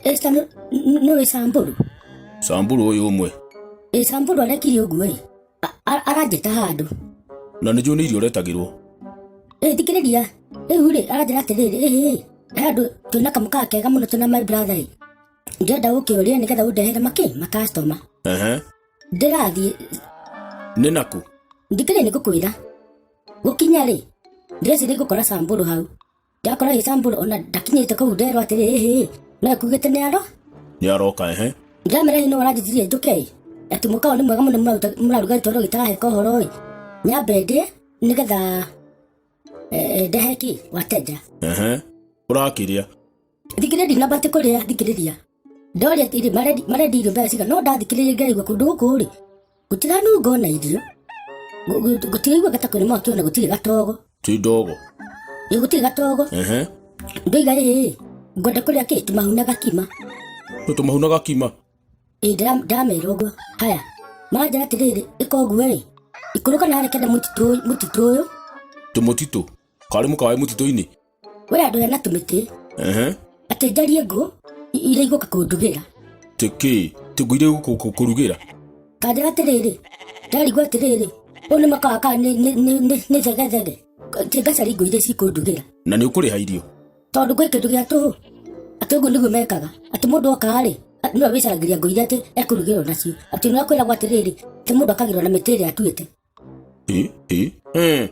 Esta nĩwe Samburu. Samburu ũyũ ũmwe. Ĩ Samburu arekire ũguo ĩ. Aranjĩta handũ. Na nĩ njũĩ nĩ irio ũretagĩrwo. Ĩ thikĩrĩria. Rĩu rĩ aranjĩra atĩrĩrĩ ĩ ĩ handũ twĩna kamũkawa kega mũno twĩna my brother ĩ. Ndĩrenda ũke ũrĩe nĩgetha ũndehere makĩ makastoma. Ehe. Ndĩrathiĩ. Nĩ nakũ? Thikĩrĩria nĩngũkwĩra. Gũkinya rĩ ndĩreciria ngũkora Samburu hau. Ndakora ĩ Samburu ona ndakinyĩte kũu nderwo atĩrĩ ĩhĩ no ekugĩte nĩ aro. Nĩ aroka ehe. Ndĩramera ĩ no aranjĩtirie njũke ĩ. Atĩ mũkawa nĩ mwega mũno mũraruga gĩtoro gĩtaraheka ũhoro ĩ. Nyambe ndĩe nĩgetha ndehe kĩ wateja. Ehe. Ũrakĩrĩa. Thikĩrĩria ndinamba atĩ kũrĩa thikĩrĩria. Ndoria atĩrĩ marendi irio mbeca cigana no ndathikĩrĩria ngaigua kũndũ gũkũ rĩ gũtiranunga ona irio. Gũtiraigua ta kwĩna mwaki ona gũtirĩ gatogo. Ti ndogo. Ĩ gũtirĩ gatogo. Ehe. Ndoiga rĩrĩ ngwenda kũrĩa kĩ tũmahu na gakima. Tũmahu na gakima. Ĩ ndĩramera ũguo. Haya maranjĩra atĩrĩrĩ ĩka ũguo ĩ ikũrũka na harĩa kenda mũtitũ ũyũ. Tũmũtitũ? Karĩ mũkawa wĩ mũtitũ-inĩ? We andũ aya na tũmĩtĩ. Ehe. Atĩ njarie ngũ iria igũka kũndugĩra. Tĩ kĩ? Tĩ ngũ iria igũka kũrugĩra? Kanjĩra atĩrĩrĩ, ndarigwo atĩrĩrĩ, ũyũ nĩ mũkawa kana nĩ thegethege? Atĩ ngacaria ngũ iria cikũndugĩra. Na nĩ ũkũrĩha irio? Tondũ gwĩ kĩndũ gĩa tũhũ. Atĩ ũguo nĩguo mekaga. Atĩ mũndũ oka-rĩ, nĩwe wĩcaragĩria ngũ iria atĩ ekũrugĩrwo nacio. Atĩ nĩ kwĩragwo atĩrĩrĩ, atĩ mũndũ akagĩrwo na mĩtĩ ĩrĩa atuĩte. Ĩ, ĩ, eh.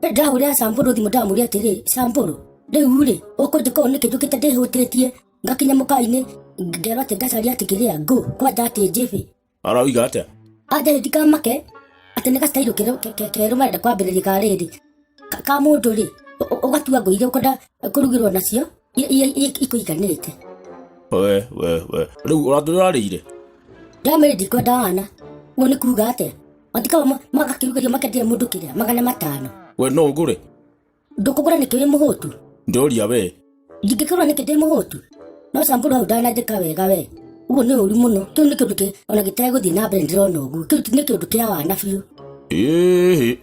Ndahũrĩra Samburu thimũ ndamũria atĩrĩ, Samburu, rĩu rĩ, ũkũnjĩka ũũ nĩkĩ njũkĩte ndĩhũtĩtie ngakinya mũkawa-inĩ ngerwo atĩ ngacaria atĩ kĩrĩa ngũ kwanja atĩ njĩbĩ. Arauga atĩa? Anja ndikamake atĩ nĩ gastairũ kerũ marenda kwambĩrĩria ka rĩrĩ ka mũndũ rĩ ũgatua ngũ iria ũkwenda kũrugĩrwo nacio iria ikũiganĩte. We, we, we. Rĩu ũratũrarĩire? Ndamĩrĩ ndikwenda wana. Ũguo nĩ kuga atĩa? Matikao magakĩrugerio makendia mũndũ kĩrĩa 500. We no ũgũre? Ndũkũgũra nĩkĩ wĩ mũhũtu? Ndoria we. Ndingĩkĩgũra nĩkĩ ndĩ mũhũtu? No Samburu hau ndananjĩka wega we. Ũguo nĩ ũru mũno. Kĩu nĩ kĩũndũ kĩ ona gĩtegũthiĩ na mbere ndĩrona ũguo. Kĩu nĩ kĩũndũ kĩa wana biũ. Ĩhĩ.